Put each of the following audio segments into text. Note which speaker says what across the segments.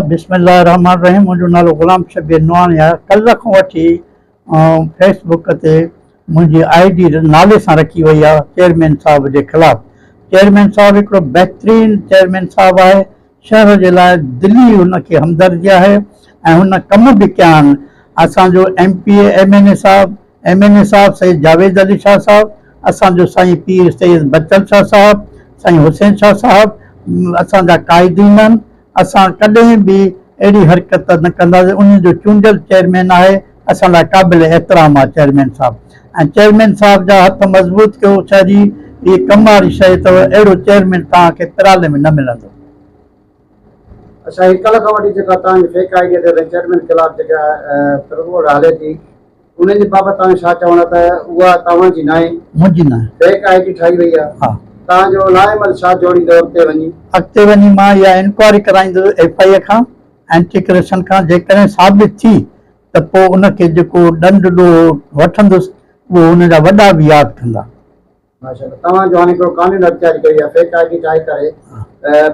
Speaker 1: بسم الله الرحمٰن الرحيم منهنجو نالو غلام شبير نوحاڻي آهي ڪلهه کان وٺي فيس بڪ تي منهنجي I D نالي سان رکي وئي آهي چيئرمين صاحب جي خلاف چيئرمين صاحب هڪڙو بهترين چيئرمين صاحب آهي شهر جي لاء دلي هن کي همدردي آهي ۽ هن ڪم به ڪيا آهن اسان جو M P A M N A صاحب ايم اين اي صاحب سيد جاويد علي شاهه صاحب، اسان جو سائين پير سيد بچل شاهه صاحب، سائين حسين شاهه صاحب اسان جا قائدين آهن، اسان ڪڏهن به اهڙي حرڪت نه ڪنداسين، انهن جو چونڊيل چيئرمين آهي، اسان لاء قابل احترام آهي چيئرمين صاحب ۽ چيئرمين صاحب جا هٿ مضبوط ڪيو شهري هي ڪم واري شيء اٿو، اهڙو چيئرمين توهان کي پرالي ۾ نه ملندو.
Speaker 2: اڇا هي ڪلهه کان وٺي جيڪا توهان جي فيڪ I D تي چيئرمين خلاف جيڪا پروگوڊ هلي ٿي انهن جي بابت توهان جو ڇا چوڻ آهي ته اها توهان جي ناهي؟
Speaker 1: منهنجي ناهي.
Speaker 2: فيڪ I D ٺاهي وئي آهي.
Speaker 1: ها.
Speaker 2: توهان جو لاعمل ڇا جوڙيندو اڳتي وڃي؟
Speaker 1: اڳتي وڃي مان اها انڪوائري ڪرائيندس ايف I اي کان، اينٽي ڪرپشن کان، جيڪڏهن ثابت ٿي ته پوء ان کي جيڪو ڏنڊ ڏوهه وٺندس اهو ان جا وڏا به ياد ڪندا.
Speaker 2: ماشاءالله توهان جو هاڻي هڪڙو قانون اختياري ڪئي آهي فيڪ I D ٺاهي ڪري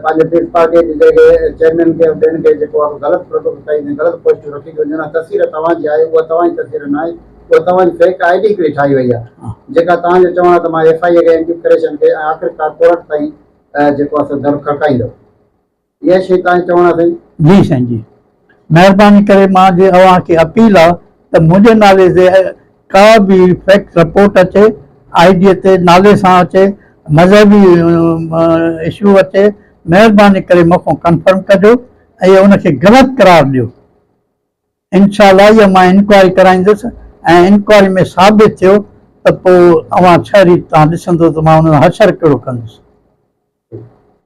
Speaker 2: پنهنجي پيپلز پارٽي جي جيڪي چيئرمين کي ٻين کي جيڪو آهي غلط پروٽوڪول ڪئي وڃي غلط پوسٽون رکي ٿي وڃن تصوير توهان جي آهي اها توهان جي تصوير نه آهي اها توهان جي فيڪ I D هڪڙي ٺاهي وئي آهي جيڪا توهان جو چوڻ آهي ته مان ايف I اي کي اينٽي ڪرپشن کي ۽ آخرڪار ڪورٽ تائين جيڪو آهي سو در کڙڪائيندو اها شيء توهان جو چوڻ آهي سائين؟
Speaker 1: جي سائين جي مهرباني ڪري مان جي اوهان کي اپيل آ ته منهنجي نالي تي ڪا به فيڪٽ رپورٽ اچي I D تي نالي سان اچي مذهبي اشو اچي مهرباني ڪري مون کان ڪنفرم ڪجو ۽ ان کي غلط قرار ڏيو انشاء الله اها مان انڪوائري ڪرائيندس ۽ انڪوائري ۾ ثابت ٿيو ته پوء اوهان ڇهري تان ڏسندو ته مان ان سان حشر ڪهڙو ڪندس.